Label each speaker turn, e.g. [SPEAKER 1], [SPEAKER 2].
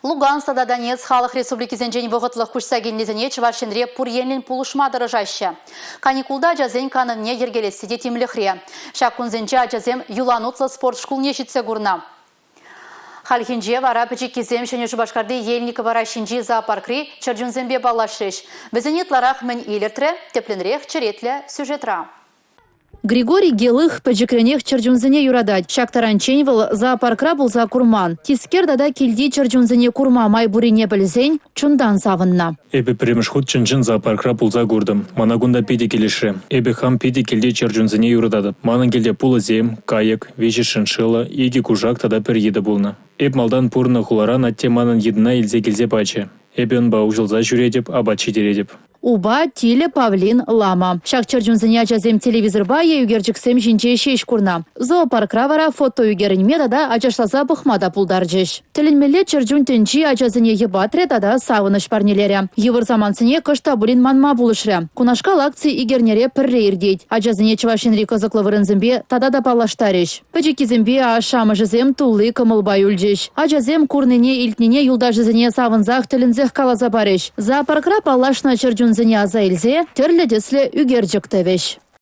[SPEAKER 1] Луганск тата Донецк халӑх республикисенчен вӑхӑтлӑх куҫса килнисене Чӑваш Енре пур енлӗн пулӑшма тӑрӑшаҫҫӗ. Каникулта ачасен канӑвне йӗркелесси те тимлӗхре. Ҫак кунсенче ачасем юланутлӑ спорт шкулне ҫитсе курнӑ. Хальхинче вара пӗчӗккисем Ҫӗнӗ Шупашкарти Ельниково ращинчи зоопаркри чӗрчунсемпе паллашрӗҫ. Вӗсене ытларах мӗн илӗртрӗ? Тӗплӗнрех черетлӗ сюжетра. Григорий Гелых пӗчӗкренех чӗрчунсене юратать. Ҫак таранччен вӑл зоопаркра пулса курман. Тискер тата килти чӗрчунсене курма май пуррине пӗлсен чунтан савӑннӑ.
[SPEAKER 2] Эпӗ пӗрремӗш хут чӑн-чӑн зоопаркра пулса куртӑм. Мана кунта питӗ килӗшрӗ. Эпӗ хам питӗ килти чӗрчунсене юрататӑп. Манӑн килте пулӑсем, кайӑк, виҫӗ шиншилла, икӗ кушак тата пӗр йытӑ пулнӑ. Эп малтан пурӑннӑ хуларан атте манӑн йытӑна илсе килсе пачӗ. Эпӗ унпа уҫӑлса ҫӳретӗп, апат ҫитеретӗп.
[SPEAKER 1] Упа, тилӗ, павлин, лама. Ҫак чӗрчунсене ачасем телевизорпа е ӳкерчӗксем ҫинче ҫеҫ курнӑ. Зоопаркра вара фото ӳкерӗнме тата ачашласа пӑхма та пултарчӗҫ. Тӗлӗнмелле чӗрчун тӗнчи ачасене йӑпатрӗ тата савӑнӑҫ парнелерӗ. Йывӑр самантсене кӑшт та пулин манма пулӑшрӗ. Кунашкал акци ик эрнере пӗрре иртет. Ачасене Чӑваш Енри кӑсӑклӑ вырӑнсемпе тата та паллаштарӗҫ. Пӗчӗккисемпе ашшӗ-амӑшӗсем тулли кӑмӑлпа юлчӗҫ. Ачасем курнине-илтнине юлташӗсене савӑнсах, тӗлӗнсех каласа парӗҫ. Зоопаркра паллашнӑ чӗрчунсене аса илсе тӗрлӗ тӗслӗ ӳкерчӗк тӑвӗҫ.